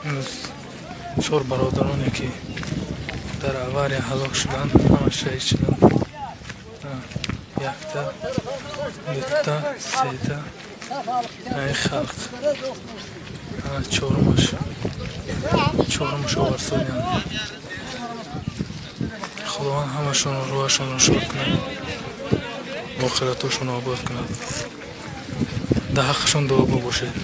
Имрӯз чор бародароне, ки дар авария ҳалок шуданд, ҳама шаҳид шуданд. Якта, дута, сета, ай халқ, чорумаш, чорумаш оварсоянд. Худованд ҳамашонро рӯҳашонро шод кунад, охиратошонро обод кунад. Дар ҳаққашон дуогӯ бошед.